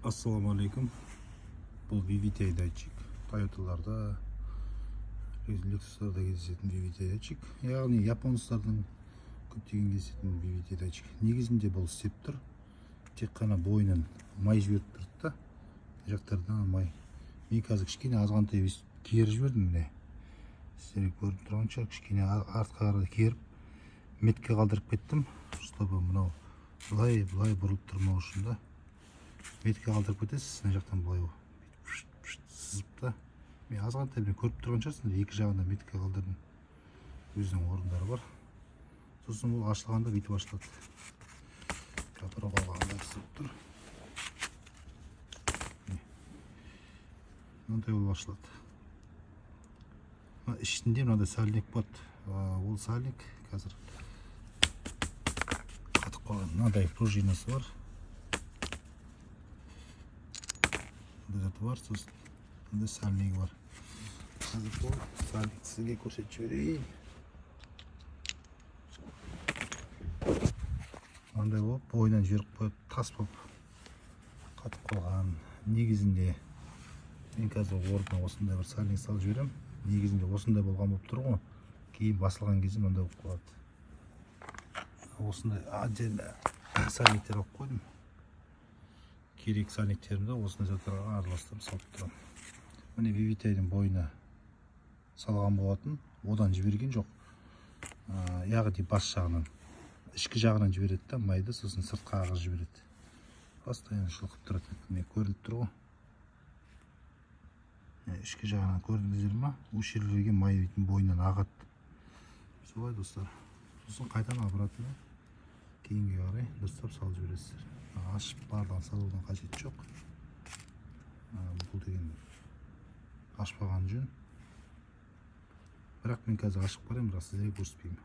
Ассалаумағалейкум. Бұл VVT датчик. Toyota'larda, Lexus'larda кездесетін VVT датчик. Яғни японецтардың көптеген кездесетін VVT датчик. Негізінде бұл істеп тұр. Тек қана бойынан май жіберіп тұрды да. Жақтардан май. Мен қазір кішкене азғантай керіп жібердім міне. Сіздерге көрініп тұрған шығар, кішкене артқа қарай керіп метке қалдырып кеттім, чтобы мынау былай былай бұрылып тұрмау үшін да. Метке қалдырып кетесіз, мына жақтан былай сызып та. Мен азғантай міне көріп тұрған шығарсыңдар, екі жағында метке қалдырдым. Өзінің орындары бар. Сосын ол ашылғанда бүйтіп ашылады. Жатырып алғанда сызып тұр. Мынандай болып ашылады. Мына ішінде мынандай сальник болады. Ол сальник қазір қатып қалған. Мынандай пружинасы бар. Мынандай заты бар, сосын мынандай сальнигі бар. Қазір бұл сальникті сізге көрсетіп жіберейін. Мынандай болып бойынан жіберіп қойып, тас болып қатып қалған. Негізінде мен қазір орнына осындай бір сальник салып жіберемін. Негізінде осындай болған болып тұр ғой. Кейін басылған кезде мынандай болып қалады. Осындай отдельно сальниктер алып қойдым. Керек сальниктерімді осындай заттарға араластырып салып тұрамын. Міне VVT-дің бойына салған болатын, одан жіберген жоқ. Яғни бас жағынан, ішкі жағынан жібереді да майды, сосын сыртқа ағызып жібереді. Постоянно шылқып тұрады. Міне көрініп тұр ғой. Ішкі жағынан көрдіңіздер ма? Осы жерлерге май дейтін бойынан ағады. Солай достар. Сосын қайтадан обратно кейінге қарай дұрыстап салып жібересіздер. Ашып барлығын салудың қажеті жоқ. Бұл деген ашпаған жөн. Бірақ мен қазір ашып қараймын, бірақ сіздерге көрсетпеймін.